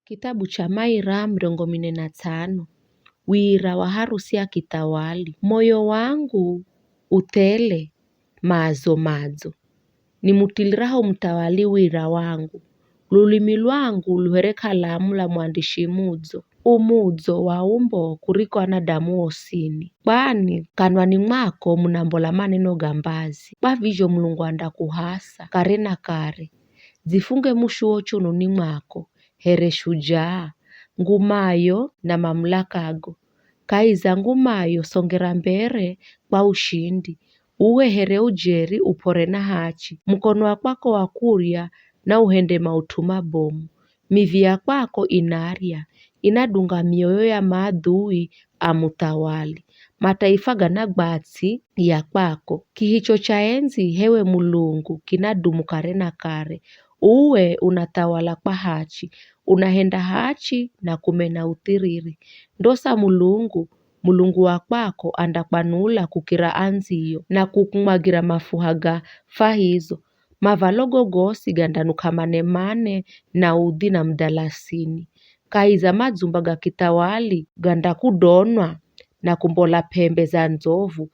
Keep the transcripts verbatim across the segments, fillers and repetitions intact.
Kitabu cha Maira mirongo mine na tsano. Wira wa harusi ya kithawali. Moyo wangu uthele madzo madzo, nimutiliraho muthawali wira wangu. Lulimi lwangu lu here kalamu la mwandishi mudzo, u mudzo wa umbo kuriko anadamu osini. Kwani kanwani mwako munambola maneno ga mbazi. Kwa vizho Mulungu andakuhasa kare na kare. Dzifunge mushuwo chununi mwako, here shujaa, ngumayo na mamulakago. Kahi za ngumayo songera mbere kwa ushindi, uwe here ujeri up'ore na hachi. Mukono wa kwako wa kurya na uhende maut'u mabomu. Mivi ya kwako inarya, inadunga mioyo ya maadhui a muthawali. Mataifa ganagwa ts'i ya kwako. Kihicho cha endzi hewe Mulungu kinadumu kare na kare. Uwe unathawala kwa hachi, unahenda hachi na kumena uthiriri. Ndosa Mulungu, Mulungu wa kwako andakwanula kukira andziyo na kukumwagira mafuha ga fahizo. Mavalo gogosi gandanuk'a mane-mane na udhi na mudalasini. Kahi za madzumba ga kithawali gandakudonwa na kumbola p'embe za ndzovu.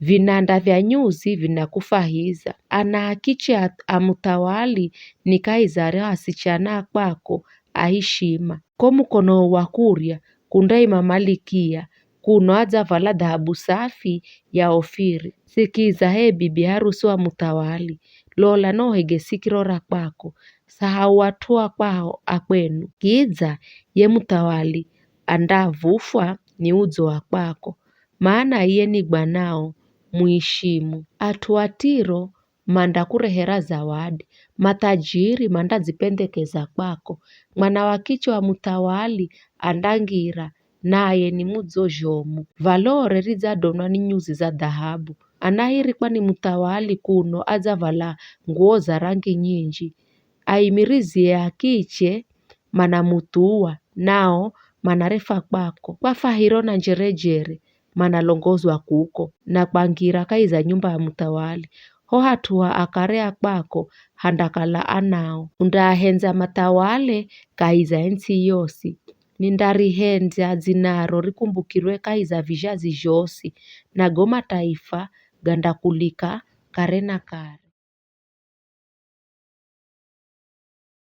Vinanda vya nyuzi vinakufahiza. Ana a kiche a, a muthawali ni kahi za arya asichana a kwako a hishima. Ko mukono wa kurya kundaima malikia, kuno adzavala dhahabu safi ya Ofiri. Sikiza, h'e bibi harusi wa muthawali, lola no uhege sikiro ra kwako, sahau at'u a kwao a kwenu. Kidza ye muthawali andavufwa ni udzo wa kwako, mana iye ni bwanao, muishimu. At'u a Tiro mandakurehera zawadi, mathajiri mandadzipendekeza kwako. Mwana wa kiche wa muthawali andangira, naye ni mudzo zhomu. Valore ridzadonwa ni nyuzi za dhahabu. Anahirikwa ni muthawali kuno adzavala nguwo za rangi nyinji. Aimirizie a kiche manamuthuwa, nao manarefa kwako. Kwa fahiro na njerejere manalongozwa kuko, na kwangira kahi za nyumba ya muthawali. Ho hat'u ha akare a kwako handakala anao. Undaahendza mathawale kahi za endzi yosi. Nindarihendza dzinaro rikumbukirwe kahi za vizhazi zhosi, na go mataifa gandakulika kare na kare.